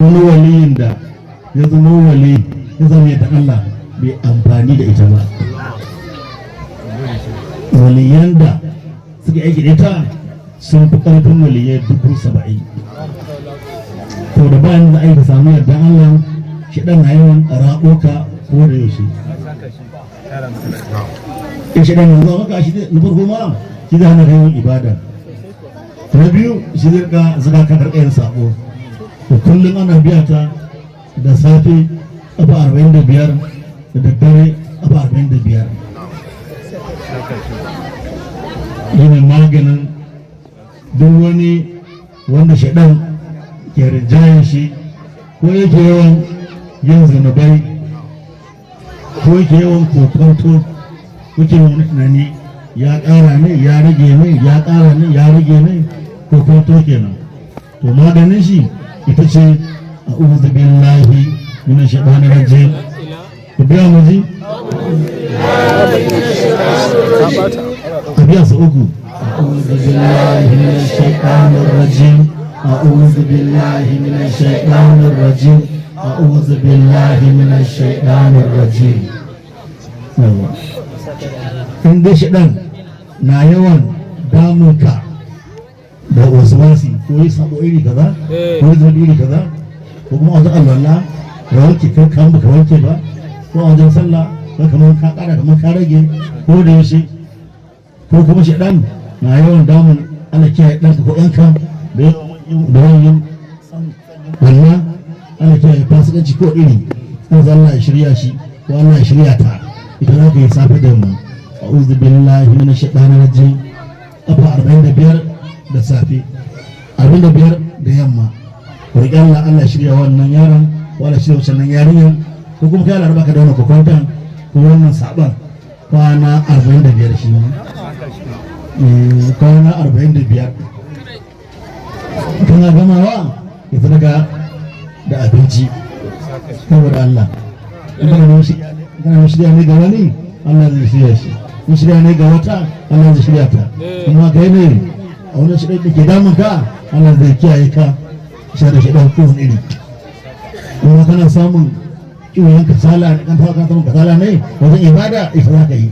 Wani waliyin da ya zama wali ya zama yadda Allah bai amfani da ita ba. Waliyan da suka aiki da ita sun fi ƙarfin waliyai 70,000. To da bayan da aika samu yardan Allah, shi ɗan na yawan raɓo ka ko da yaushe. In shi ɗan na zuwa maka shi na farko ma shi zai hana ka yawan ibada. Na biyu, shi zai ka zuga ka karɓar yin sabo. To kullum ana biya ta da safe kafa 45, da daddare kafa 45. Yana maganin duk wani wanda shaɗan ke rinjayen shi, ko yake yawan yin zunubai, ko yake yawan kokonto, kuke wani tunani ya ƙara ne, ya rage ne, ya ƙara ne, ya rage ne, kokonto kenan. To maganin shi ita ce a'udhu billahi minash shaitanir rajim. Ku biya mu ji. A biya su uku. A'udhu billahi minash shaitanir rajim, a'udhu billahi minash shaitanir rajim, a'udhu billahi minash shaitanir rajim. Yawa, in dai shaitan na yawan damunka da wasi ko yi sabo iri kaza, ko yi zunubi iri kaza, ko kuma wajen alwala da wanke kai kan baka wanke ba, ko a wajen sallah ko kamar ka kara, kamar ka rage, ko da yaushe, ko kuma shaɗan na yawan damun, ana kiyaye ɗanka ko ɗanka da yawan yin wannan, ana kiyaye fasikanci ko iri an Allah ya shirya shi ko Allah ya shirya ta, ita za ka yi safe da yamma, a'udhu billahi minash shaitanir rajim, kafa 45 da safe, 45 da yamma. Roƙi Allah, Allah shirya wannan yaron ko Allah shirya wannan yarinyar, ko kuma kai Allah raba ka da wannan kokonton ko wannan saban, kwana 45 shi ma. Kwana 45 kana gamawa ya sadaka da abinci saboda Allah. In kana shirya ne ga wani, Allah zai shirya shi. In shirya ne ga wata, Allah zai shirya ta. Kuma kai ne a wani shirya da ke damun ka, Allah zai kiyaye ka sha da shaɗan kowane iri. Kuma kana samun kiwon kasala ne, kan samun kasala ne wajen ibada, ita za ka yi.